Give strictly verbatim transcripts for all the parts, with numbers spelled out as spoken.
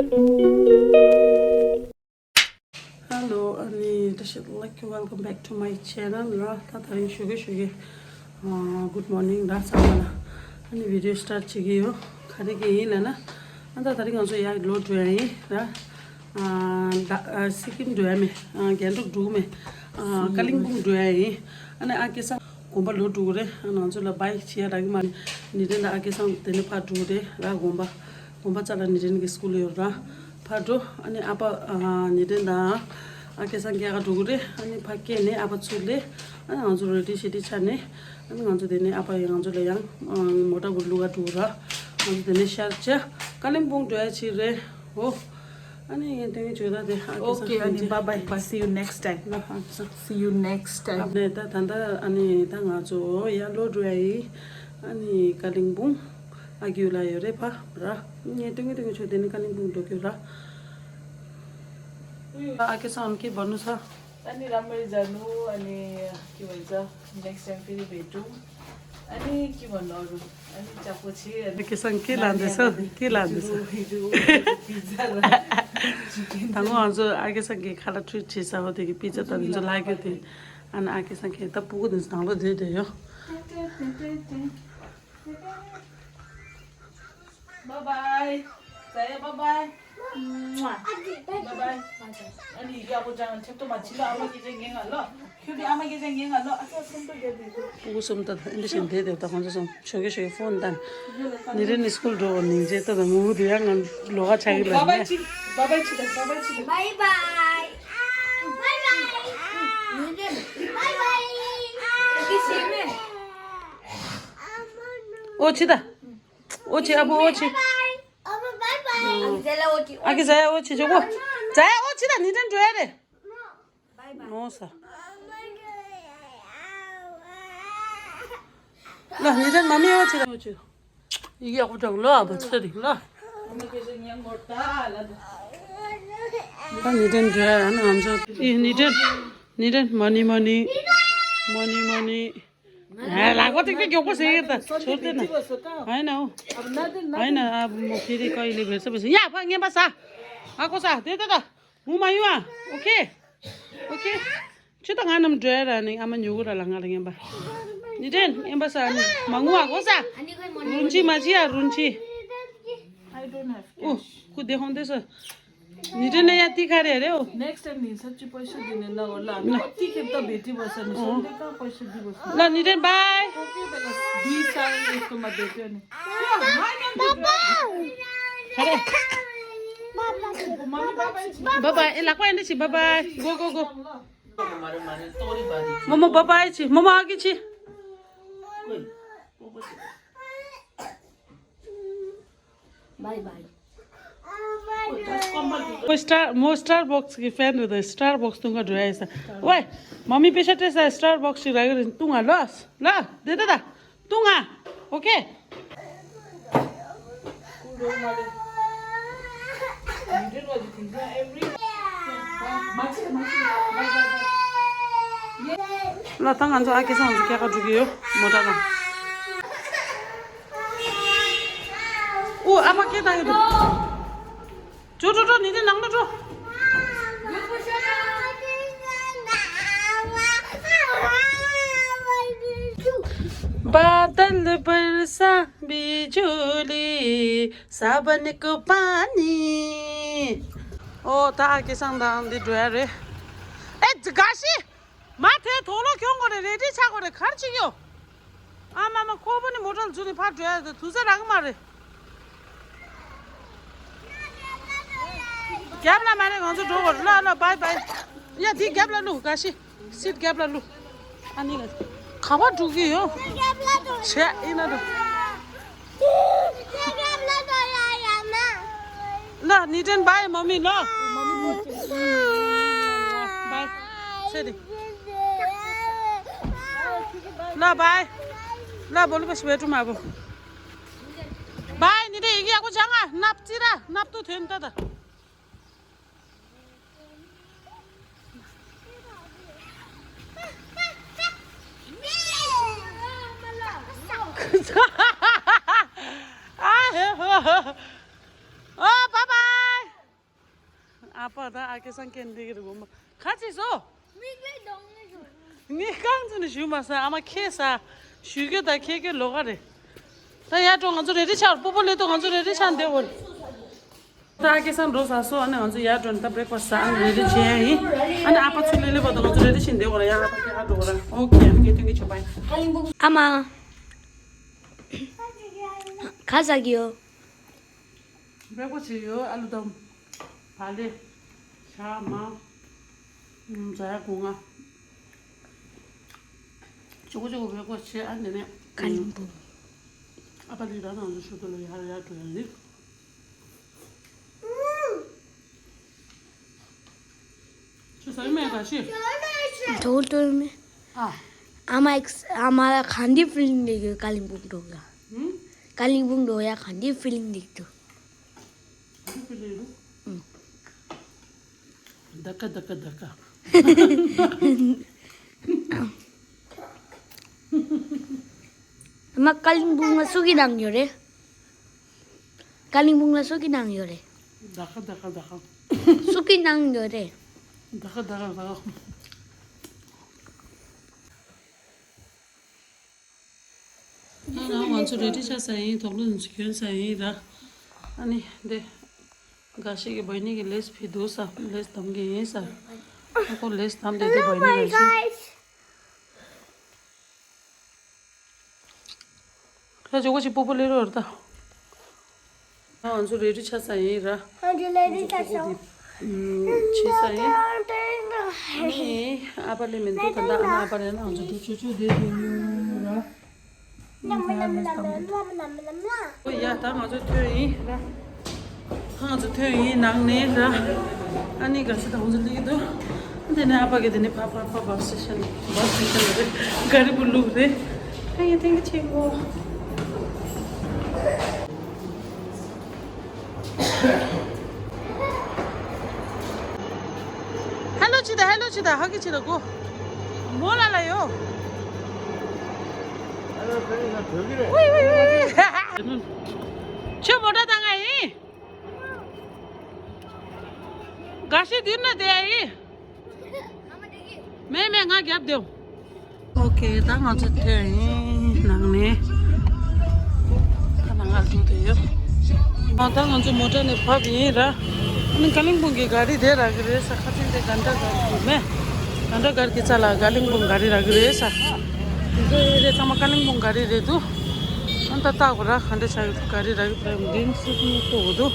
Hello, ཨ་ནི་བཀྲ་ཤིས་བདེ་ལེགས། Welcome back to my channel. ར་ད་དེ་རིང་ཞོགས་ཀས་ཞོགས་ཀས་ཨ་good morning ར་ཚང་མ་ལ། ཨ་ནི་video start བྱེད་ཀྱི་ཡོད། ག་རེ་གི་ཡིན་ལབ་ན། ཨ་ད་དེ་རིང་ང་ཚོ་ཡར་ལོག་འགྲོ་ཡ་ཡིན་ར། ཨ་ད་ཨ་སི་ཀིམ་འགྲོ་ཡ་མེད། ཨ་རྒྱན་འབྲུག་འགྲོ་གི་མེད། ཨ་ཀ་ལིང་སྦུག་འགྲོ་ཡ་ཡིན། ཨ་ནི་ཨ་སྐལ་བཟང་དགོན་པ་ལོག་འགྲོ་གི་རེད། ཨ་ང་ཚོ་ལ་bye བྱེད་ཡ་རག་གི་མ་རེད། ནི་དེ་འདྲ་ཨ་སྐལ་བཟང་དེ་ནས་ཕར་འགྲོ་གི་རེད་ར། དགོན་པ་དགོན་པ་རྩ་ལ་ནི་དེ་ནས་གི་སྐུལ་ཡོད་ར། ཕར་འགྲོ། ཨ་ནི་ཨ་ཕ་ཨ་ཉི་སྒྲོན་དང་ཨ་སྐལ་བཟང་སྐྱེལ་ག་འགྲོ་གི་རེད། ཨ་ནི་ཕར་སྐྱེལ་ནས་ཨ་ཕ་ཚུར་སླེབས། ཨ་ནི་ང་ཚོ་ready ཞེ་དྲི་ཆགས་ནས། ཨ་ནི་ང་ཚོ་དེ་ནས་ཨ་ཕ་ཡང་ང་ཚོ་ལ་ཡང་མོ་ཊ་བུ་བླུག་ག་འགྲོ་གི་ར། ང་ཚོ་དེ་ནས་ཤར་བྱས་ཀ་ལིང་སྦུག་འགྲོ་ཡ་ཅིག་རེད། འོ། ཨ་ནི་ངས་དེ་ངས་བརྗོད་ད་དེ་ཨ་སྐལ་བཟང་Okay, ཨ་ནི་bye bye, see you next time. ལ་ཨ་སྐལ་བཟང་See you next time. ཨ་ནི་ད་ད་ད་ཨ་ནི་ད་ང་ཚོ་ཡར་ལོག་འགྲོ་ཡ་ཡིན། ཨ་ནི་ཀ་ལིང་སྦུག་ཨ་རྒྱུ་ལ་ཡོད་རེད་ཕ་ར། ངས་སྟོན་གི་སྟོན་གི་ཆོག་དེ་ནི་ཀ་ལིང་སྦུག་འགྲོ་གི་ར། ཨ་སྐལ་བཟང་ཨ་ནི་ཀི་བར་ནུ་ས། ཨ་ནི་ར་མ་རི་ཛ་ནུ། ཨ་ནི་ཀི་བར་ཛ་next time ཕི་རི་བེ་ཏུ། ཨ་ནི་ཀི་བར་ནོ་རུ། ཨ་ནི་ཅག་པོ་ཆེ། ཨ་ནི་ཀི་སང་ཀི་ལ་འདི་སོ་ཀི་ལ་འདི་སོ། པི་ཛ་ར། ད་ངོ་ང་ཚོ་ཨ་སྐལ་བཟང་གི་ཁ་ལ་ཁྲུས་བྱེད་ས་འོ་དེ་གི་པི་ཛ་དང་འདི་ཚོ་ལྷག་གི་དེ། ཨ་ནི་ཨ་སྐལ་བཟང་གི་ད་སྤུ་གུ་འདི་ཚོ་ནང་ལོགས་བསྡད་བསྡད་ཡོད། Bye bye. ཛ་ཡ་bye bye. Bye bye. ཨ་ནི་ཡག་པོ་ཅང་ཁྲེབ་ཏོ་མ་ཕྱི་ལ་ཨ་མ་སྐད་ཆ་ཉན་ང་ལོ། ཁྱོད་ཀྱི་ཨ་མ་སྐད་ཆ་ཉན་ང་ལོ། ཨ་ཙི་སུམ་ཏོ་རྒྱབ་དུས། སྤུ་གུ་གསུམ་ད་ཨིན་ཏི་ཤན་དེ་དེ་ད་ཁོང་ཚོ་སོང་ཆོས་གི་ཤོད་ཕོན་དང་། ནི་རེ་ནི་སྐུལ་འགྲོ་བ་ནིང་རྗེ་ད་ད་ངུ་དུ་ཡང་ང་ལོ་ག་ཆག་གི་ལ་bye bye ནི། ཅི། bye bye ཅི་ད་bye bye ཅི་ད། Bye bye. Bye bye. Bye bye. ཨོ་ཆི་ད། ཨོ་ཆི་ཨ་བུ་ཨོ་ཆི། ཨ་ཀི་ཟ་ཡ་ཨོ་ཆི་ཇོ་གོ། ཟ་ཡ་ཨོ་ཆི་ད་ནི་དྲན་འགྲོ་ཡ་རེད། ནོ་ས། ལ་ནི་དྲན་མ་མི་ཨོ་ཆི་ད་ཨོ་ཆི། ཡི་གེ་ཨོ་ཅང་ལོ་ཨ་བུ་ཚེ་རིང་ལ། ད་ནི་དྲན་འགྲོ་ཡ་ན་ང་ཚོ་ཡི་ནི་དྲན་ནི་དྲན་མ་ནི་མ་ནི། མ་ནི་མ་ནི། ལག་པ་ཏིག་ཏིག་མགྱོགས་པོ་ཟེར་གི་ད་ཚོར་ཏེ་ན། ཨ་ཡིན་ན་འོ། ཨ་ཡིན་ན་ཨ་མོ་ཁེ་རི་ཀ་ཡི་ལེ་བེར་ས་བེར་ས་ཡ་ཕ་ངན་པ་ས། ཨ་ཀོ་ས་དེ་ད་ད་ངུ་མ་ཡོང་ཨ། ཨོ་ཁེ། ཨོ་ཁེ། ཁྱོད་ད་ང་རྣམས་འགྲོ་ཡ་ར་ནི་ཨ་མ་ཉོ་གུ་ར་ལ་ང་ར་ངན་པ། ནི་དྲན་ངན་པ་ས་ནི་མ་ངུ་ཨ་ཀོ་ས། རུན་ཆི་མ་ཆི་ཡ་རུན་ཆི། I don't have cash. ཨོ་ཁུ་དེ་ཧོང་དེ་ས། ནི་དྲན་ནས་ཡ་ཏི་ཁ་རེ་རེ་ཨོ། Next time ནི་ས་ཅི་པ་ཤུ་དེ་ནས་ན་འོ་ལ་ནི་ཏི་ཁེབ་ཏ་བེ་ཏི་བ་ས་ནི་སོང་དེ་ཀ་པ་ཤུ་དི་བ་ས། ལ་ནི་དྲན་bye. ཁོ་ཀེ་བེ་ལ་དུས་ས་ཡེ་ཁོ་མ་བེ་ཏི་ནི། ཁ་རེ། bye bye. ཨེ་ལག་པ་ཨེ་འདྲ་ཞིག bye bye. Go go go. མོ་མོ་bye bye་ཆི། མོ་མོ་ཨ་ཀི་ཆི། Bye bye. ཁོ་སི་ཊར་མོ་སི་ཊར་བོག་སི་གི་ཕེན་རེད་དེ། སི་ཊར་བོག་སི་བཏུང་ག་འགྲོ་ཡ་ཡིན་ས། ཝེ། མ་མི་པེ་ཤ་སྤྲད་ས་སི་ཊར་བོག་སི་ཞིག་རག་གི་རེད། བཏུང་ང་ལོ། ལ་དེ་ད་ད། བཏུང་ང་། ཨོ་ཁེ། ལ་ད་ང་ཚོ་ཨ་ཀེ་སང་ང་ཚོ་སྐྱེལ་ག་འགྲོ་གི་ཡོད། མོ་ཊ་ནང་། ཨོ་ཨ་མ་སྐད་བཏང་གི་འདུག་འགྲོ་འགྲོ་འགྲོ། ནི་དེ་ནང་ལ་འགྲོ། बादल बरसा बिजुली सावन को पानी। ཨོ་ད་ཨ་ཀེ་སང་དང་འདི་འགྲོ་ཡ་རེད། ཨེ་ག་ཤི། མ་དེ་དོ་ལོ་གྱོང་གོ་རེ་རེ་ཌི་ཆག་གོ་རེ་གར་ཅིག་ཡོ། ཨ་མ་མ་ཁོ་བོ་ནི་མོ་ཊ་ལ་འཛུལ་ནས་ཕར་འགྲོ་ཡ་དེ་དུས་ཚོད་རག་གི་མ་རེད། རྒྱབ་ལ་མ་རེད། ང་ཚོ་འགྲོ་གོ་རེ། ལ་ལ་bye bye། ཡ་དེ་རྒྱབ་ལ་བླུག་ག་ཤི། སིཊ་རྒྱབ་ལ་བླུག་ཨ་ནི་ག་བར་འགྲོ་གི་ཡོ། བྱས་ཡིན་ན་འགྲོ། ལ་ནི་དྲན་bye མ་མི་ལ། bye། ཚེ་རིང་། ལ་bye། ལ་བོ་ལི་བ་ཤི་བེ་ཏུ་མ་བོ། bye ནི་དྲན་ཡི་གེ་ཡག་པོ་སྦྱང་ང་། སྣབས་རྩི་ར་སྣབས་ཏུ་ཐོན་ད་ད། ཨ་ཧེ་ཧོ། ཨོ་bye bye། ཨ་ཕ་ད་ཨ་ཁེ་སང་ཁེན་འདི་གི་རེད་གོ་མ། ག་ཅི་སོ། མིག་ལས་གདོང་ལས་ཞུ། ངས་རྐང་ཚོ་ནས་ཞུ་མ་ས་ཨ་མ་ཁེ་ས། ཞུ་རྒྱུ་ད་ཁེ་ཁེ་ལོ་ག་རེད། ད་ཡར་འགྲོ། ང་ཚོ་རེ་རེ་ཆགས། སྤོ་པོ་ལས་ཏོ་ང་ཚོ་རེ་རེ་ཆགས་འདེ་འོ། ད་ཨ་ཁེ་སང་འགྲོ་ས་སོ། ཨ་ནི་ང་ཚོ་ཡར་འགྲོ་ནས་ད་བྷི་རེག་ཕ་སི་ཟ། ཨ་ནི་རེ་རེ་བྱེད་ཡ་ཡིན། ཨ་ནི་ཨ་ཕ་ཚུར་ལེ་ལེ་བར་དུ་ང་ཚོ་རེ་རེ་བྱེད་འདེ་འོ་ར། ཡ་ཨ་ཕ་ཁེ་ཧ་འགྲོ་ར། ཨོ་ཁེ། ཨ་ནི་ཁེ་ཐོན་གི་ཆོག་པ་ཡིན། ཨ་མ། ག་ཟ་གི་ཡོད། བྷི་རེག་ཕ་སི་བྱས་ཡོད། ཨ་ལུ་དང་། བག་ལེབ། ཞག་མ། ཨུམ། རྫ་ཡ་སྒོ་ང་། ཅོ་གོ་ཅོ་གོ་བྷི་རེག་ཕ་སི་བྱས། ཨ་ནི་ནས། ཀ་ལིང་པུང་། ཨ་ཕ་ལི་ར་ནང་ལ་ཞུ་དུ་ལ་ཡར་ཡར་འགྲོ་ཡ་རེད། ཁྱོད་ཟ་གི་མེད་ག་ཤི། འགྲོ་འགྲོ་མེད། ཨ། ཨ་མ་ཨེགས་ཨ་མ་ལ་ག་འདྲའི་ཕི་ལིང་འདུག་ག་ཀ་ལིང་པུང་འགྲོ་ག་ཧུམ། ཀ་ལིང་པུང་འགྲོ་ཡ་ག་འདྲའི་ཕི་ལིང་འདུག་འདུག་ག་འདྲའི་ཕི་ལིང་འདུག་ཨུམ། ད་ཀ་ད་ཀ་ད་ཀ་ཨ་མ་ཀ་ལིང་པུང་ལ་སུ་གིས་གནང་ཡོད་རེད། ཀ་ལིང་པུང་ལ་སུ་གིས་གནང་ཡོད་རེད། ད་ཀ་ད་ཀ་ད་ཀ་སུ་གིས་གནང་ཡོད་རེད། ད་ཀ་ད་ཀ་ད་ཀ་ང་ང་ཚོ་རེ་ཌི་ཆགས་ས་ཡིན། དོག་ལུ་ཚོ་གྱོན་ས་ཡིན་ར། ཨ་ནི་འདི་འགའ་ཞིག་གི་བྷ་ནི་གི་ལེས་ཕུད་འདུག་ས། ལེས་བསྡམ་གི་ཡིན་ས། ཨ་ཁོ་ལེས་བསྡམ་བསྡད་དུས་བྷ་ནི་ག་ཞིག་ཁ་ཇོ་གོ་ཅིག་སྤོ་པོ་ལེ་རོ་ར་ད། ང་ཚོ་རེ་ཌི་ཆགས་ས་ཡིན་ར། ང་ཚོ་རེ་ཌི་ཆགས་ས། ཨུམ། ཆགས་ས་ཡིན། ནི་ཨ་ཕ་ལེ་མི་འདུག་ག་ད་ཨ་ན་ཨ་ཕ་ལེ་ན་ང་ཚོ་འདུག་ཆུ་ཆུ་དེ་དེ་ཡོད་ར། ལམ་ལམ་ལམ་ལམ་ལམ་ལམ། ཨོ་ཡ། ད་ང་ཚོ་ཐོན་ཡིན་ར། ང་ཚོ་ཐོན་ཡིན་ནང་ནས་ར། ཨ་ནི་ག་ས་ད་ང་ཚོ་སླེབས་ཀྱི་འདུག་དེ་ནས་ཨ་ཕ་གིས་དེ་ནས་ཕ་ཕ་ཕ་བྷ་སི་ཊེ་ཤན། བྷ་སི་ཊེ་ཤན་རེད། ག་རི་བུ་ལུག་རེད། ཐེངས་ཐེངས་ཆེན་པོ། ཧེ་ལོ་ཅི་ད། ཧེ་ལོ་ཅི་ད། ཧ་གི་ཅི་ད་གོ། མོ་ལ་ལ་ཡོ། ཝི་ཝི་ཝི། ཁྱོད་མོ་ཊ་བཏང་ང་ཡིན། འགའ་ཤས་འདིར་ན་བསྡད་ཡ་ཡིན། མེད་མེད། ང་རྒྱབ་སྡོད། ཨོ་ཁེ། ད་ང་ཚོ་ཐོན་ཡིན་ནང་ནས། ད་ནང་ང་ཚོ་དེ་ཡོད། ཨ་ད་ང་ཚོ་མོ་ཊ་ནས་བབས་ཡིན་ར། ཨ་ནི་ཀ་ལིང་པུང་གི་ག་རི་དེ་རག་གི་རེད་ས། ཁ་ཚིག་དེ་གྷན་ཊ་གྷར་གི་མེད། གྷན་ཊ་གྷར་གི་རྩ་ལ་ཀ་ལིང་པུང་ག་རི་རག་གི་རེད་ས། དེ་ཚོ་ཨེ་རེད། ཚང་མ་ཀ་ལིང་པུང་ག་རི་རེད་འདུག་ཨ་ད་ལྟ་གོ་ར། ག་འདྲ་ཆགས་ཀྱི་འདུག་ག་རི་རག་གི་འདུག་འདི་ནི་སིད་ནི་ལྟོ་གོ་འདུག་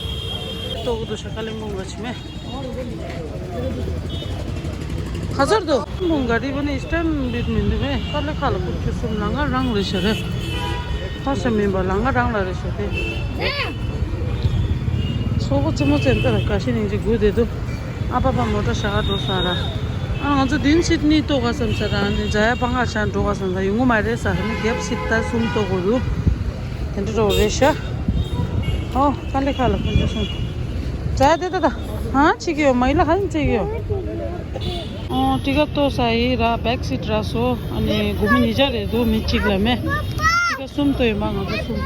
ལྟོ་གོ་འདུག་ཤ། ཀ་ལིང་པུང་ག་ཅི་མེད། ཁ་ཚར་དུ་མོང་ག་རི་བ་ནི་སི་ཊན་བིད་མི་འདུག་མེ། ཁ་ལེ་ཁ་ལ་ཕུག་ཆུ་གསུམ་ལ་ང་རང་རེད་ཤ་རེད། ཁ་ཤ་མིན་པ་ལ་ང་རང་ལ་རེད་ཤ་དེ། སོ་གོ་ཙི་མོ་ཙེ་འདི་ལ་ག་ཤི་ནིང་ཅི་དགུ་དེ་དུ། ཨ་ཕ་ཕ་མོ་ཊ་ཞག་འགྲོ་ས་ར། ཨ་ང་ཚོ་དིན་སིད་ནི་ལྟོ་ག་སམ་ས་ར། ནི་ཛ་ཡ་པང་ང་ཤ་འགྲོ་ག་སམ་ས་ཡོང་གི་མ་རེད་ས། ནི་རྒྱབ་སིད་ད་གསུམ་ལྟོ་གོ་རུ། དེ་འདྲ་རོ་རེད་ཤ། ཨོ་ཁ་ལེ་ཁ་ལ་ཕུག་ཆུ་གསུམ། ཛ་ཡ་དེ་ད་ད། ཧ་ཅིག་ཡོད་མ་ཡིན་ལ་ཧ་ཡིན་ཅིག་ཡོད། ཨོ་ཊི་ཀ་ལྟོ་ས་ཡི་ར་བེག་སིད་ར་སོ། ཨ་ནི་སྒོར་མོ་ཉིས་བརྒྱ་རེད་འདུག་མི་གཅིག་ལ་མེ། ཊི་ཀ་གསུམ་ལྟོ་ཡིན་པ་ང་ཚོ་གསུམ།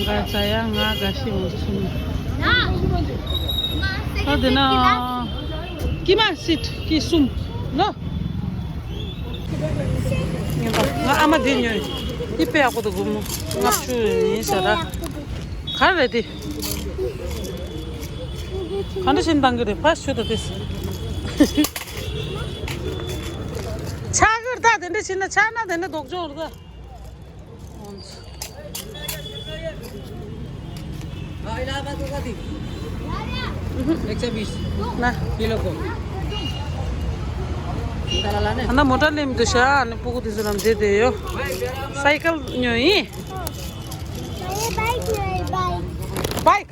འགའ་ཛ་ཡ་ང་འགའ་ཤི་ང་ཚོ་གསུམ། ད་དེ་ན་ཀི་མ་སིད་ཀི་གསུམ་ལོ། ང་ཨ་མ་འདི་ཉོས། འདི་དཔེ་ཡག་པོ་འདུག་སྒོར་མོ་ལྔ་བཅུ་ཡིན་ས་ར། ག་རེ་རེད་འདི། ག་འདྲ་བྱས་ནས་བཏང་གི་རེད་ཕ་ཤོད་ད་དེ། ཆག་གི་རེད་ད། དེ་འདྲ་བྱས་ན་ཆག་ན་དེ་འདྲ་ལྡོག་ཆོག་རེད་ད། एक सौ बीस। ན། किलो को। ད་ལ་ལ་ནས། ཨ་ན་མོ་ཊ་ལེན་དུ་ཤ། ཨ་ནི་སྤུ་གུ་དེ་ཚོ་ལམ་བསྡད་བསྡད་ཡོད། སའི་ཀལ་ཉོས་ཡིན། बाइक।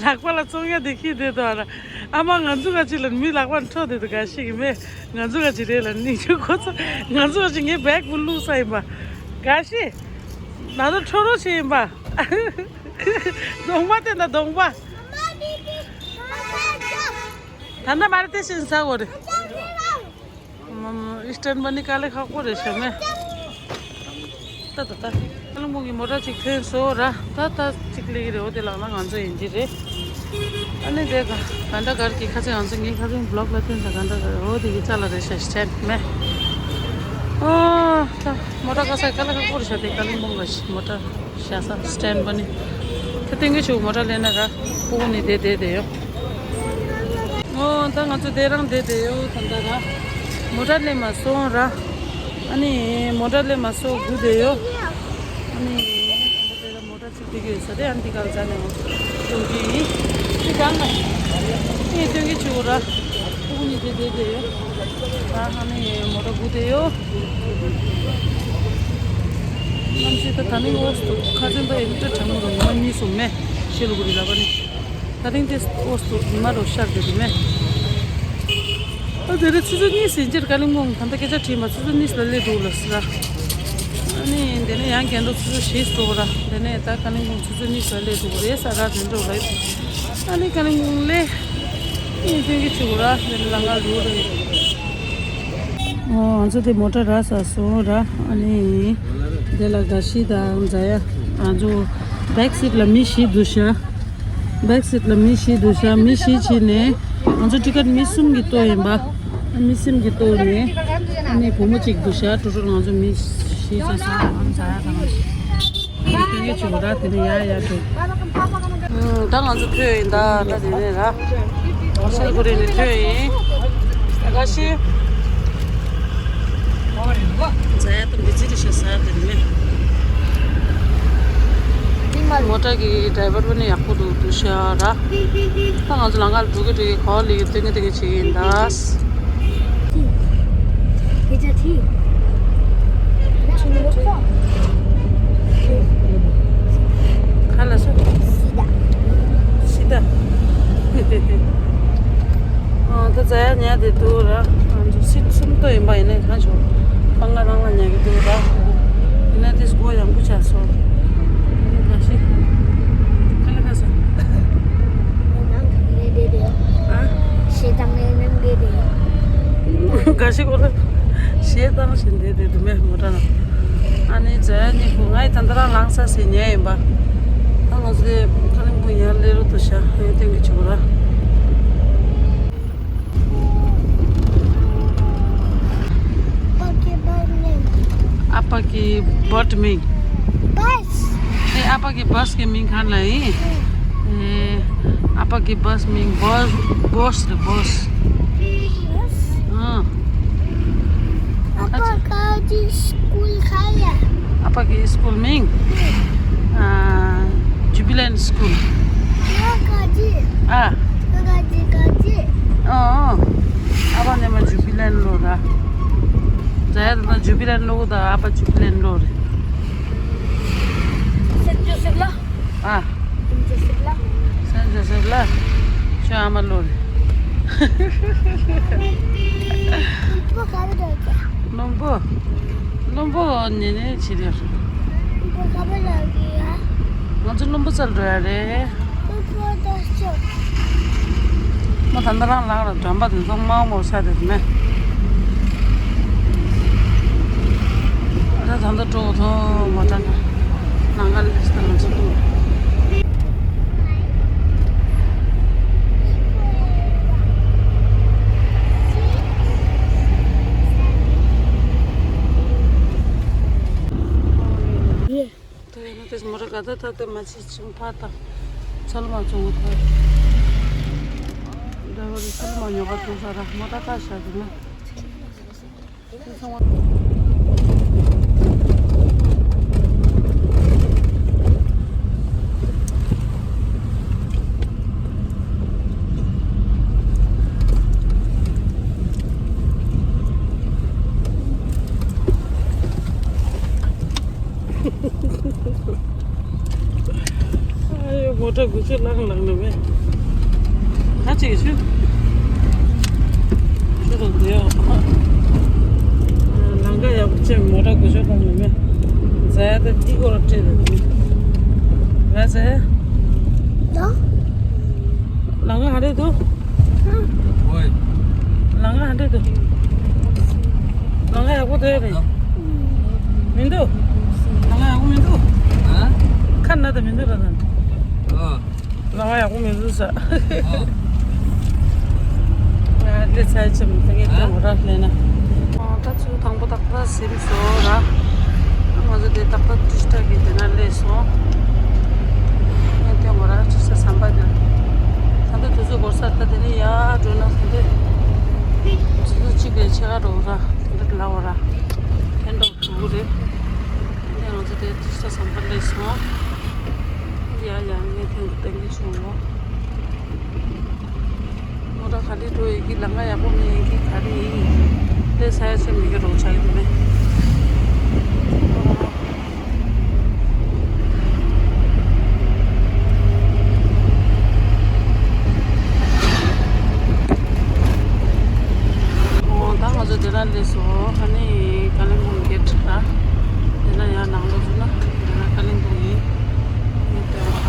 ལག་པ་ལ་བཙོང་ཡ་དེ་ཁྱི་དེ་དོ་ར། ཨ་མ་ང་ཚོ་ག་ཅི་ལ་མི་ལག་པ་འཕྲོ་དེ་དོ་ག་ཤི་གི་མེད། ང་ཚོ་ག་ཅི་རེད་ལ་ནི་ཁྱོད་ཁོ་ཚོ་ང་ཚོ་ག་ཅི་ངའི་བེག་བུ་བླུགས་ས་ཡིན་པ། ག་ཤི། ང་ཚོ་འཕྲོ་རོགས་བྱེད་ཡིན་པ། གདོང་པ་དེ་ན་གདོང་པ། ད་ནི་མ་རེད་དེ་ཤི་ས་གོ་རེད། ཨིས་ཊན་པ་ནི་དཀའ་ལས་ཁག་པོ་རེད་ཤ་མེ། ཏ་ཏ་ཏ། ཀ་ལིམ་པོང་གི་མོ་ཊ་གཅིག་ཐོན་སོང་ར། ད་ད་གཅིག་སླེབས་ཀྱི་རེད། འོ་དེ་ལགས་ན་ང་ཚོ་ཡིན་གྱི་རེད། ཨ་ནི་དེ་ག་གྷན་ཊ་གྷར་གྱི་ཁ་ཆེ་ང་ཚོ་ངའི་ཁ་ཆེ་བི་ལོག་ལ་ཐོན་ས་གྷན་ཊ་གྷར། འོ་དེ་གི་རྩ་ལ་རེད་ཤག་སི་ཊེན་ཌི་མེད། ཨོ་ད་མོ་ཊ་ག་ས་ག་ལ་ག་སྐོར་ཤག་དེ་ཀ་ལིམ་པོང་ག་ཤི་མོ་ཊ་ཤག་ས་སི་ཊེན་ཌི་པ་ནི། ད་སྟོན་གྱི་བྱུང་། མོ་ཊ་སླེབས་ན་ར་ཕུ་ནི་དེ་དེ་དེ་ཡོད། ཨོ་ད་ང་ཚོ་དེ་རང་དེ་དེ་ཡོད། ད་ད་ར་མོ་ཊ་སླེབས་མ་སོང་ར། ཨ་ནི་མོ་ཊ་སླེབས་མ་སོང་སྒུག་བསྡད་ཡོད། ཨ་ནི་ད་ལྟ་དེ་ལ་མོ་ཊ་ཚུར་སྡོད་ཀྱི་ཡོད་ས་རེད། ཨ་ནི་འདི་གར་འཛེགས་ནས་འོང་སྟོན་གྱི་ཡིན། འདི་གང་ལ་ཨེ་སྟོན་གྱི་བྱུང་ར། ཕྲུ་གུ་གཉིས་དེ་བསྡད་བསྡད་ཡོད། ད་ཨ་ནི་མོ་ཊ་སྒུག་བསྡད་ཡོད། གནམ་གཤིས་ད་ད་ནི་འོ་སྟུ་ཁ་སང་ད་ཡིན་ད་གྲང་མོ་རུ་ཉི་མ་གཉིས་སུ་མེད་ཤེས་ལུ་གུ་རི་ལ་བ་ནི། ད་རིང་དེ་ཨོ་སྟོ་ཉི་མ་རོ་ཤར་དེ་དུ་མེད། ཨ་དེ་རིང་ཆུ་ཚོད་གཉིས་ཟིན་ཕྱིར་ཀ་ལིམ་པོང་ད་ལྟ་སྐད་ཆ་དྲིས་མ་ཆུ་ཚོད་གཉིས་ལ་སླེབས་འདུག་ལ་ཟེར། ཨ་ནི་དེ་ནས་ཡང་རྒན་འགྲོ་ཆུ་ཚོད་བཞི་འགྲོ་ར། དེ་ནས་ད་ཀ་ལིམ་པོང་ཆུ་ཚོད་གཉིས་ལ་སླེབས་འདུག་རེད་ས་ར་དེ་འགྲོ་རེད། ཨ་ནི་ཀ་ལིམ་པོང་ལས་ཨིན་ཐུན་གྱི་ཆུ་ར་དེ་ནས་ལང་ཀ་ལུག་རེད། ཨོ་ང་ཚོ་དེ་མོ་ཊ་ར་ས་སོང་ར། ཨ་ནི་དེ་ལ་དགའ་ཤི་དང་མཛའ་ཡ་ང་ཚོ་བེག་སིཊ་ལ་མི་བཞི་འདུག་ཤག་བེག་སིཊ་ལ་མི་བཞི་འདུག་ཤག་མི་བཞི་ཕྱིན་ནས་ང་ཚོ་ཊི་ཀེཊ་མི་གསུམ་གྱི་ལྟོ་ཡིན་པ། མི་གསུམ་གྱི་ལྟོ་ནས་ཨ་ནི་བུ་མོ་གཅིག་འདུག་ཤག་ཊོ་ཊལ་ང་ཚོ་མི་བཞི་ཙམ་ས་ཨམ་ཙ་ཡ་གང་ཞིག་དེ་ནས་ཆུ་ར་དེ་ནས་ཡ་ཡ་དེ། ད་ང་ཚོ་ཐོས་ཡིན་ད་ད་དེ་ནས་ར། སེལ་གོ་རེ་ནས་ཐོས་ཡིན། ད་ག་ཤི། ཛ་ཡ་དང་འདི་ཚེ་རི་ཤ་ས་དེ་མེད། མོ་ཊ་གི་ཌ་རའི་ཝར་བ་ནི་ཡག་པོ་འདུག་འདུག་ཤག་ར། ད་ང་ཚོ་ལང་ཀ་ལ་འགྲོ་གི་འགྲོ་གི་གོ་ལི་ཡི་སྟོན་གི་སྟོན་གི་བྱེད་ཀྱི་ཡིན་ད། ག་ལ་སོ། སི་ད། སི་ད། ཨ་ད་ཛ་ཡ་ཉལ་བསྡད་འདུག་ར། ང་ཚོ་སི་ཊི་གསུམ་ཏོ་ཡིན་པ་ཡིན་ན་གང་བྱུང་། པང་ཁ་རང་ལ་ཉལ་གི་འདུག་ར། ཡིན་ན་དེ་སྒོ་ཡང་པོ་ཆགས་སོང་། ག་ཤི། ག་ལ་ག་སོ། ཨ། ག་ཤི་གོ་ལ། ཞེ་སྡང་བཞིན་བསྡད་དེ་དུ་མེད་མོ་ཊ་ནང་། ཨ་ནི་ཛ་ཡ་གཉིས་པོ་ང་ཡི་ད་ལྟ་རང་ལངས་ས་ཟིན་ཉལ་ཡིན་པ། ད་ང་ཚོ་དེ་ཁ་ལིང་པོ་ཡར་སླེབས་རོགས་ཏུ་བྱ་ཡོད་དོན་གྱི་ཆུ་ར། ཨ་ཕ་གི་བར་མིང་། ཨ་ཕ་གི་བར་མིང་། བས། ཨེ་ཨ་ཕ་གི་བས་གི་མིང་གང་ལ་ཡིན། ཨེ་ཨ་ཕ་གི་བས་མིང་བོས་བོས་རེད་བོས། ཨ། ཨ་ཕ་གི་སྐུལ་ག་ཡ། ཨ་ཕ་གི་སྐུལ་མིང་། ཨ་ཇུ་བི་ལན་སྐུལ། ཨ། ཨ་ཨ། ཨ་ཕ་ནས་མ་ཇུ་བི་ལན་ལོ་ར། ཛ་ཡ་ད་ཇུ་བི་ལན་ལོ་ད་ཨ་ཕ་ཇུ་བི་ལན་ལོ་རེད། སེན་ཇོ་སེབ་ལ། ཨ། སེན་ཇོ་སེབ་ལ། སེན་ཇོ་སེབ་ལ། ཁྱོད་ཨ་མ་ལོ་རེད། བློན་པོ། བློན་པོ་ནི་ནི་ཆི་རེད། ང་ཚོ་བློན་པོ་རྩར་འགྲོ་ཡ་རེད། མོ་ད་ལྟ་རང་ལག་ལ་འགྲམ་པ་དེ་ཚོ་དམར་མོ་ས་དེ་མེད། ད་ད་ལྟ་འགྲོ་ཐོང་མ་ད་ནང་ག་ལས་ད་ང་ཚོ་འདུག་ད་ཡིན་ན་དེ་མོ་ཊ་ག་ད་ད་ད་མ་ཆི་ཆུང་ཕ་ད་ཚལ་མ་བཙོང་གི་ད། ད་བར་ཚལ་མ་ཉོ་ག་ཐུག་ས་ར་མོ་ཊ་ད་ཤ་དེ་ན། ཨ་ཡོ་མོ་ཊ་དགུ་ཤོག་ལངས་ལངས་ནི་མེད། ད་ཅིག་ཞུ། ཞུ་དང་དེ་ཡོ། ལང་ཀ་ཡག་པོ་བྱས་མོ་ཊ་དགུ་ཤོག་ལངས་ནི་མེད། ཟ་ཡ་ད་འདི་སྐོར་སྤྲད་དེ་འདུག་ང་ཟ་ཡ། ད། ལང་ཀ་ཧ་རེད་འདུག་ལང་ཀ་ཧ་འདྲེ་འདུག་ལང་ཀ་ཡག་པོ་འདུག་རེད། མི་འདུག་ལང་ཀ་ཡག་ མི་འདུག་ཨ། ཁ་ན་ད་མི་འདུག་ལ་ན། ཨ། ལ་ང་ཡག་པོ་མི་འདུག་ས། ཨ། ང་ལས་ཚ་ཆེ་མི་ད་ངས་ཀྱང་རག་ལས་ན། ཨ། ད་ཚུར་དང་པོ་ཏག་ཏག་ཟིན་སོང་ར། ང་ཚོ་དེ་ཏག་ཏག་ཏྲིས་ཏྲ་གི་དེ་ན་སླེབས་སོང་། ངས་ཐོན་གོ་ར་ཅི་ས་ཟམ་པ་དེ། ད་ལྟ་དུས་ཚོད་འགོར་ས་ད་དེ་ནས་ཡར་འགྲོ་ན་ད་དེ། ཆུ་ཚོད་གཅིག་ལས་ཕྱེད་ཀ་འགྲོ་གོ་ར་དེ་འདྲ་ལ་འོ་ར། ཐོན་འགྲོ་འགྲོ་གི་རེད། དེ་ནས་ང་ཚོ་དེ་ཅི་ས་ཟམ་པ་སླེབས་སོང་། ཡ་ཡ་ངས་ཐོན་གོ་ཐོན་གི་བྱུང་ངོ་། མོ་ཊ་ག་ལེ་འགྲོ་ཡི་གི་ལམ་ཁ་ཡག་པོ་མེད་ཡི་གི་ག་རེ་ཡིན། དེ་ས་ཡ་ཆེ་མི་གི་རོགས་ཆགས་ཡི་དེ་ནས། ཨོ་ད་ང་ཚོ་དེ་ན་སླེབས་སོང་། ཨ་ནི་ཀ་ལིམ་པོང་གེ་ཊི་ད། དེ་ན་ཡར་ནང་ལོགས་ཚུད་ན་དེ་ན་ཀ་ལིམ་པོང་ཡིན། ཨ་ནི་དེ་བ་ད།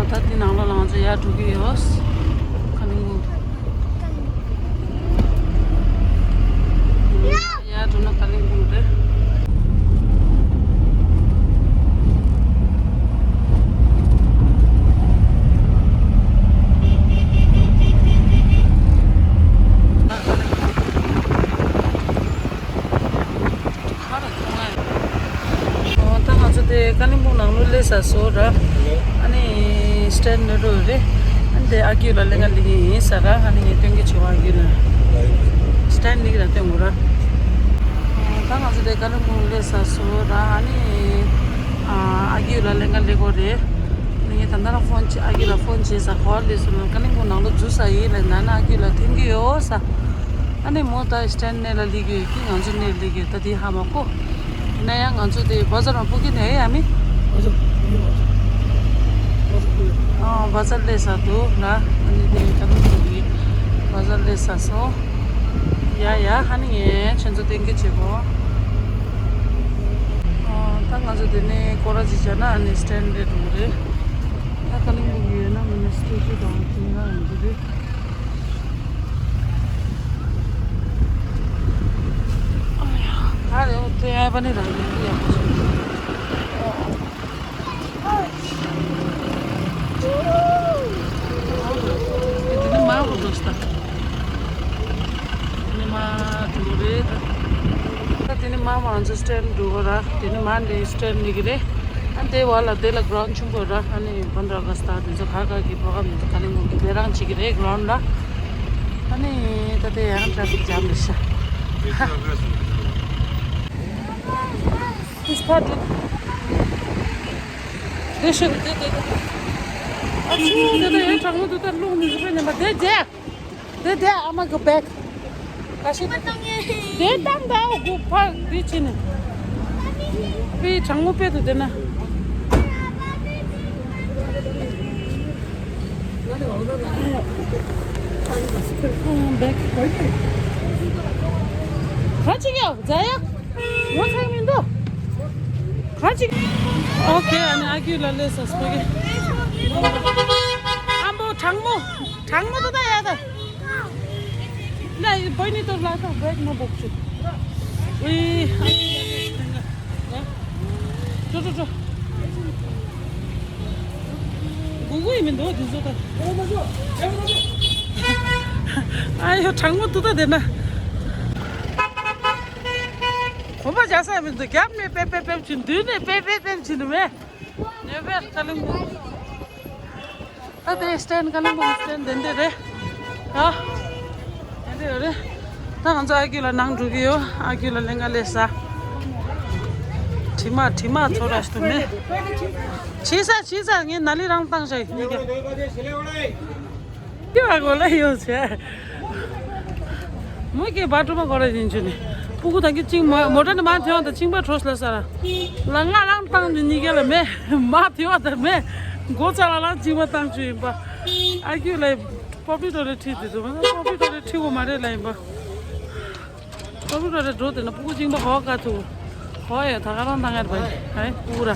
ཨ་ད་དེ་ནང་ལོགས་ལ་ང་ཚོ་ཡར་འགྲོ་གི་ཡོད། ཀ་ལིམ་པོང་། ཡར་འགྲོ་ན་ཀ་ལིམ་པོང་རེད། ཨོ་ད་ང་ཚོ་དེ་ཀ་ལིམ་པོང་ནང་ལོགས་སླེབས་ཚར་སོང་ར། ཨ་ནི་སི་ཊན་ཌི་ནོ་རེད། ཨ་ནི་དེ་ཨ་ཀིའུ་ལ་ལེན་ག་སླེབས་ཀྱི་ཡིན་ས་ར། ཨ་ནི་ངས་སྟོན་གྱི་བྱུང་ཨ་ཀིའུ་ལ། སི་ཊན་ཌི་ནི་གི་ལ་སྟོན་དགོས་ར། ཨོ་ད་ང་ཚོ་དེ་ཀ་ལིམ་པོང་སླེབས་ཚར་སོང་ར། ཨ་ནི་ཨ་ཀིའུ་ལ་ལེན་ག་སླེབས་དགོས་རེད། ཨ་ནི་ངས་ད་ལྟ་རང་ཕོན་བྱས་ཨ་ཀིའུ་ལ་ཕོན་བྱས་ས་ག་པར་སླེབས་སོང་ན། ཀ་ལིམ་པོང་ནང་ལོགས་འཛུལ་ཚར་ཡིན་ལབ་ན་ན་ཨ་ཀིའུ་ལ་ཐོན་གྱི་ཡོད་ས། ཨ་ནི་མོ་ད་སི་ཊན་ཌི་ནི་ལ་སླེབས་ཀྱི་ཡོད་ཀི། ང་ཚོ་ནི་སླེབས་ཀྱི་ཡོད། ད་དེ་ཧ་མ་གོ། ཡིན་ན་ཡང་ང་ཚོ་དེ་བ་ཛར་མ་སྤུ་གི་ནས་ཡ་མི། ཨ་བ་ཛར་སླེབས་ཚར་འདུག་ལ། ཨ་ནི་དེ་ཀ་ལིམ་པོང་གི་བ་ཛར་སླེབས་ཚར་སོང་། ཡ་ཡ་ཨ་ནི་ངས་ཁྱེད་ཚོ་སྟོན་གྱི་བྱེད་གོ། ཨ་ད་ང་ཚོ་དེ་ནས་སྐོར་ར་ཅིག་བྱས་ན་ཨ་ནི་སི་ཊན་ཌི་ནི་འགྲོ་གི་རེད། ད་ཀ་ལིམ་པོང་གི་ཡོད་ན་མིན་ན་སི་ཊེ་ཅུ་དང་དེ་འདྲ་ཡོང་གི་རེད། ཨ་ཡ། ག་རེ་འོ་དེ་ཡ་པ་ནི་རང་གི་ཡག་པོ་བྱུང་། དེ་ནི་མ་འོ་འགྲོ་ཤི་ད། དེ་ནི་མ་འགྲོ་རེད་ད། ད་དེ་ནི་མ་མ་ང་ཚོ་སི་ཊན་ཌི་འགྲོ་གོ་ར། དེ་ནི་མ་འདི་སི་ཊན་ཌི་ནི་གི་རེད། ཨ་དེ་བ་ལ་དེ་ལ་གྷི་རའུན་ཌི་ཆུང་པོ་ར། ཨ་ནི་པན་དྲ་ཨོ་གྷ་སི་ཊི་དེ་ཚོ་ཁ་ཁ་གི་པྲོ་གྷ་རམ་དེ་ཚོ་ཀ་ལིམ་པོང་གི་དེ་རང་བྱེད་ཀྱི་རེད་གྷི་རའུན་ཌི་ལ། ཨ་ནི་ད་དེ་ཡང་ཊ་ཕིག་ཇམ་རེད་ཤག་ཧ། ཕུས་ཕ་འགྲོ། དེ་ཤོད་དེ་དེ་དེ། ཨ་ཚུ་དེ་དེ་ཡང་གྲང་མོ་དུ་ད་རླུང་མི་བཟོད་པའི་ཉམས་པ་དེ་རྒྱལ། དེ་དེ་ཨ་མ་གི་བེག་ཁ་ཤས་དེ་དེ་བཏང་ད་འོ་གུ་ཕ་དེ་ཕྱིན་ནས། དཔེ་གྲང་མོ་དཔེ་དུ་དེ་ན། བེག་ག་ཅིག་ཡོད་ཛ་ཡ། ངོ་ཚ་མི་འདུག་ག་ཅིག་ཨོ་ཁེ། ཨ་ནི་ཨ་ཁུ་ལ་ལས་ས་སྤོ་གི། ཨ་མོ་གྲང་མོ། གྲང་མོ་དུ་ད་ཡ་ད། ལ་བོད་ནི་ཏོ་ལ་ཏོ་བེད་མ་བོག་ཆུ། ཨི། ཏོ་ཏོ་ཏོ། གུ་གུ་ཡི་མི་འདུག་དུ་ཟོ་ད། ཨ་ཡོ་གྲང་མོ་དུ་ད་དེ་ན། གོམ་པ་རྒྱག་ས་མི་འདུག་རྒྱབ་ནས་པེ་པེ་པེ་ཕྱིན། མདུན་ནས་པེ་པེ་པེ་ཕྱིན་མེད། ཉེ་བའི་ཀ་ལིང་ད་དེ་སི་ཊེན་ཀ་ལིང་པོང་སི་ཊེན་དེ་འདྲ་རེད། ཨ། དེ་འདྲ་རེད། ད་ང་ཚོ་ཨ་ཁུ་ལ་ནང་འགྲོ་གི་ཡོད། ཨ་ཁུ་ལ་ལེན་ག་ལས་ས། དྲི་མ་དྲི་མ་ཚོ་ར་ཞིག་ཏུ་མེད། ཕྱི་ས་ཕྱི་ས་ངས་ན་ལི་རང་བཏང་བཞག་ཡིན་ཀྱང་། ཀྱི་བ་གོ་ལ་ཡོད་ཟེར། མོ་གི་བ་ཀྲུ་མ་གོ་ལ་ཡིན་ཆུ་ནི། སྤུ་གུ་དང་གི་ཅིང་མ་མོ་ཊ་ནི་མ་ཐེ་བ་དང་ཅིང་པ་ཁྲོས་ལ་ས་ར། ལ་ང་རང་བཏང་ནི་གཉིས་ཀ་ལ་མེ། མ་ཐེ་བ་དང་མེ། མགོ་ཙ་ལ་རང་ཅིང་པ་བཏང་ཆུ་ཡིན་པ། ཨ་ཁུ་ལ་པོ་པི་ཏོ་རེ་ཁྲིད་དེ་དུ་མ་པོ་པི་ཏོ་རེ་ཁྲིད་གོ་མ་རེད་ལ་ཡིན་པ། ཨ་རུ་ར་རེ་འགྲོ་དེ་ན་སྤུ་གུ་གཅིག་པ་ཧོ་ཀ་ཐུ། ཧོ་ཡ་ད་ག་རང་ད་ངར་བ་ཡིན་ཧའི་སྤུ་གུ་ར།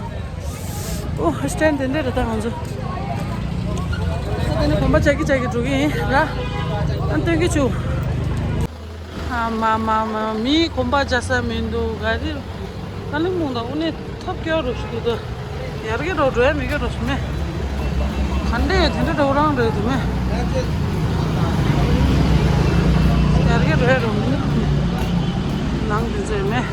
ཨོ་སི་ཊེན་དེ་འདྲ་རེ་ད་ང་ཚོ། ད་དེ་ནི་གོམ་པ་ཅག་གི་ཅག་གི་འགྲོ་གི་ཡིན་ར། ཨ་སྟོན་གི་ཆུ། ཨ་མ་མ་མ། མིའི་གོམ་པ་རྒྱག་ས་མི་འདུག་ག་རེ། ཀ་ལིང་སྦུག་དང་དངོས་གནས་ཐབས་སྐྱོ་རུ་ཞིག་འདུག་ད་ཡར་རྒྱས་འགྲོ་འགྲོ་ཡ་མི་སྐྱོ་རུ་ཞིག་མེད། ག་འདྲས་དེ་འདྲ་འགྲོ་རང་རེད་འདུག་མེད། ཡར་རྒྱས་འགྲོ་ཡ་རུ་མི་འདུག་ནང་དེ་ཚོ་ཡོད་མེད།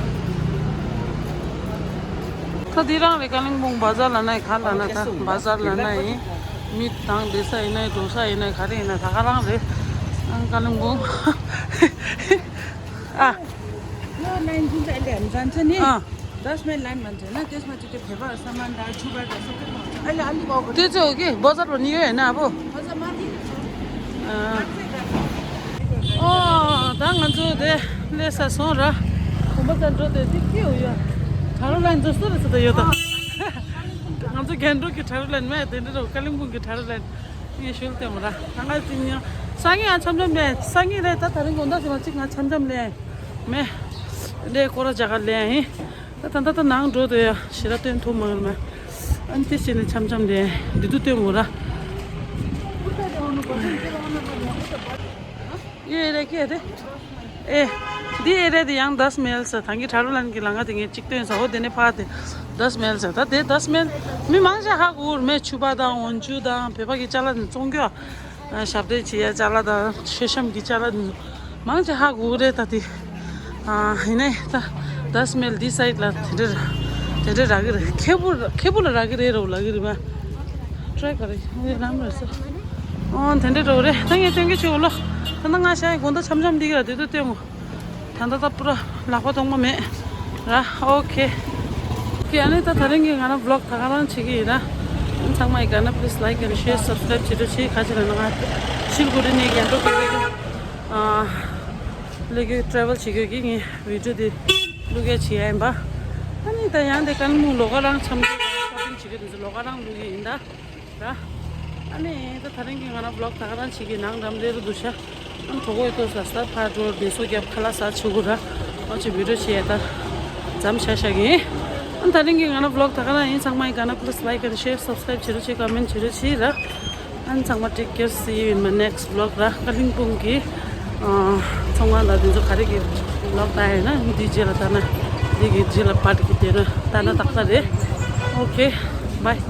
ད་འདི་རང་རེད། ཀ་ལིང་སྦུག་བ་ཛར་ལབ་ན་ཡིན། ག་ལབ་ན། ད་བ་ཛར་ལབ་ན་ཡིན། མི་དང་སྡོད་ས་ཡིན་ན་ཡིན། འགྲོ་ས་ཡིན་ན་ཡིན། ག་རེ་ཡིན་ན་ད་ག་རང་རེད། ཨང་། ཀ་ལིང་སྦུག་ཨ། यो लाइन जुन चाहिँ अहिले हामी जान्छ नि, अँ। दस माइल लाइन भन्छ होइन, त्यसमा चाहिँ त्यो भेपर सामान र छुबा र सबै पाउँछ। अहिले अलिक अगाडि དེ་ཚོ་གི་བ་ཛར་བ་ནི་ཡོད་ཡིན་ན་བོ། अझ माथि ཨ། ཨོ། ད་ང་ཚོ་དེ་སླེབས་ས་སོང་ར། གོམ་པ་རྒྱག་འགྲོ་དེ་དེ་སྐྱིད་ཡོད། ཁྲ་རུ་ལན་ཚོ་སུ་རེད་ཟེར་ད་ཡོད་ད། ང་ཚོ་རྒྱན་འབྲོག་གི་ཁྲ་རུ་ལན་མེད་དེ་འདྲ་རོ། ཀ་ལིང་སྦུག་གི་ཁྲ་རུ་ལན། ངས་ཞུ་ལྟད་མོ་ར། ད་ང་ཅི་ཉོ། སང་ཉིན་ཡང་འཆམ་འཆམ་ལས། སང་ཉིན་རེད། ད་དེ་རིང་དགོང་དག་ཟིན་མ་གཅིག་ང་འཆམ་འཆམ་ལས་མེད། ལས་སྐོར་ར་རྒྱག་ག་ལས་ཡིན། ད་ད་ད་ད་ནང་འགྲོ་དུ་ཡ་ཞེ་དྲག་སྟོན་ཐུབ་མ་རེད་མ། ཨ་ནི་དེ་བྱས་ནས་འཆམ་འཆམ་ལས་འདི་དུ་སྟོན་མོ་ར། ཡེ་རེད་ཀྱེ་རེད། ཨེ། འདི་ཨེ་རེད། དེ་ཡང་དཱས་མལ་ཟེར། ད་གིན་ཁྲ་རུ་ལན་གྱི་ལམ་ཁ་དེ་ངས་གཅིག་སྟོན་ཟ་འོ། དེ་ནས་ཕར་དེ་དཱས་མལ་ཟེར། ད་དེ་དཱས་མལ་མི་མང་ཆེ་ཧ་གོ་གི་རེད་མེད། ཕྱུ་པ་དང་འོག་འཇུག་དང་བོད་པ་གི་ཅ་ལག་དེ་བཙོང་རྒྱུ། ཨ། ཞབས་བརྟན་བྱེད་ཡ་ཅ་ལག་དང་མཆོད་བཤམས་ཀྱི་ཅ་ལག་དེ་ཚོ་མང་ཆེ་ཧ་གོ་གི་རེད། ད་དེ། ཨ། ཡིན་ནའི་ད་དཱས་མལ་འདི་སའིཌ་ལ་དེ་འདྲ་དེ་འདྲ་རག་གི་རེད། ཁེ་པུ་ཁེ་པུ་ལ་རག་གི་རེད་རོ། ལབ་གི་རེད་པ། ཊྲའི་ག་རེ་ལམ་རེད་ཟེར། ཨོ། དེ་འདྲ་འགྲོ་རེད། ད་ངས་སྟོན་གི་ཆུ་ལོ། ད་ང་ཤ་ཡི་དགོང་དག་འཆམ་འཆམ་འདི་ག་དེ་དུ་སྟོན་གོ། ད་ད་ད་པུ་ར་ལག་པ་གཏོང་མ་མེད་ར། ཨོ་ཁེ། ཨོ་ཁེ། ཨ་ནི་ད་དེ་རིང་གི་ང་རང་བི་ལོག་ད་ག་རང་བྱེད་ཀྱི་ཡིན་ར། ཚང་མ་ཡི་ག་ན་པི་ལི་སི་ལའིཀ་ཨེན་ཤེར་སབ་སི་ཀ་རའིབ་བྱེད་རོགས་བྱེད། ག་ཅི་ལ་ན་ང་ཤིལ་གུ་རི་ནས་རྒྱན་འགྲོ་གི་ཡོད་གི། ཨ། ལས་ཀའི་ཊྲེ་ཝལ་བྱེད་དགོས་ཀྱི་ངས་བི་ཌི་ཡོ་དེ་བླུག་ཡ་བྱེད་ཡ་ཡིན་པ། ཨ་ནི་ད་ཡང་དེ་ཀ་ལིང་སྦུག་ལོགས་ཀ་རང་འཆམ་འཆམ་ཤོ་པིང་བྱེད་ཀྱི་འདུག་ལོགས་ཀ་རང་བླུག་ཡ་ཡིན་ད་ར། ཨ་ནི་ད་དེ་རིང་གི་ང་རང་བི་ལོག་ད་ག་རང་བྱེད་ཀྱི། ནང་འགྲམ་ལས་རུ་འདུག་ཤག་ཨ་ནི་གྲོགས་པོ་ཡོད་དོ་ས་ས་ཕར་འགྲོ་བདེ་སོ་རྒྱབ་ཁ་ལག་ཟ་ཆུ་གུ་ར། ཨོ་ཅི་བི་ཌི་ཡོ་བྱེད་ཡ་ད་མཚམས་བཞག་བཞག་གི་ཡིན། ཨ་ནི་དེ་རིང་གི་ང་རང་བི་ལོག་ད་ག་རང་ཡིན། ཚང་མ་ཡི་ག་ན་པི་ལི་སི་ལའིཀ་ཨེན་ཤེར་སབ་སི་ཀ་རའིབ་བྱེད་རོགས་བྱེད། ཀོ་མེན་ཊི་བྱེད་རོགས་བྱེད་ར། ཨ་ནི་ཚང་མ་ཊེག་ཀེར། སི་ཡུ་ཨིན་མའི་ནེགསི་བི་ལོག་ར། ཀ་ལིང་སྦུག་གི་ཨ་ཚོང་ཁང་དང་དེ་ཚོ་ག་རེ་གི་བི་ལོག་ལྟ་ཡ་ཡིན་ན་འདི་རྗེས་ལ་ལྟ་ན། འདི་གི་རྗེས་ལ་པར་གི་དེ་ན་ལྟ་ན་ཏག་ཏག་རེད། ཨོ་ཁེ། བྷའི།